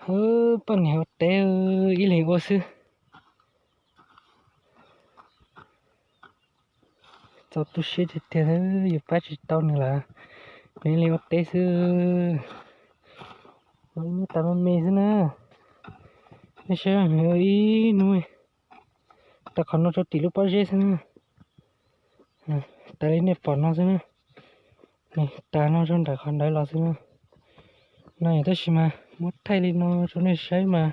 Poj niam ua teb ib leeg ua xwb. Txaus tu siab tiag tiag, yus pab tsis tau nws lawm, nws ib leeg ua teb xwb. Ua ib hnub tas me me xwb na. Nej saib, nws ua ib hnub, tas qhov no rau tim lub pob zeb xwb na. Tas li nej pom no xwb na. Nws tas no rau nram qhov ntawd los xwb na. No yog tab sis mas muab thaij li no rau nej saib mas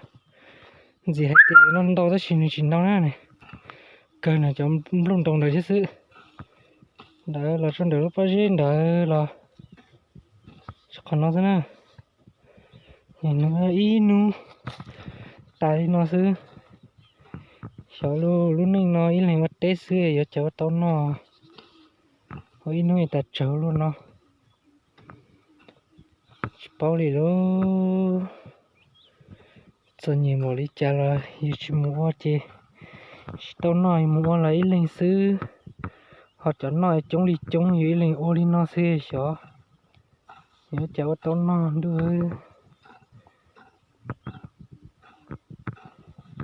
ntxim hais tias yuav noj ntau tab sis nws tsis ntau na. Kawg nws cov nplooj ntoos ntawd thiab xwb. Ntawd los rau ntawm lub pob zeb ntawd los qhov no xwb na. Nws ib hnub tas li no xwb. Xyov lub, lub neej no ib leeg ua teb xwb yuav cas ua tau noj. Ua ib hnub tas tsawg luaj no. Tsis paub li lauj. Txom nyem npaum li cas los yus tsis mus ua ces tsis tau noj, yus mus ua los ib leeg xwb. Ho cov noj coob li coob yus ib leeg ua li no xwb xyov yuav cas ua tau noj ntuj.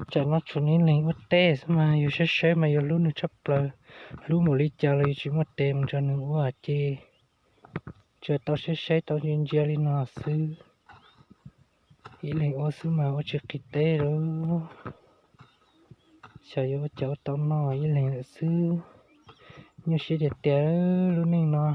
Tsam no tsuas ib leeg ua teb xwb mas yus saib saib mas yus hlub nws tshaj plaws. Hlub npaum li cas los yus tsis muaj tes mus nrog nws ua ces tsuas tau saib saib tau ntsia ntsia li no xwb. Ib leeg ua xwb mas ua tsis qis teb lauj. Xyov yuav ua cas ua tau noj ib leeg lawm xwb. Nyuaj siab tiag tiag lub neej no.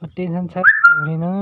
Ua teb ntxhab ntxhab kawg li na.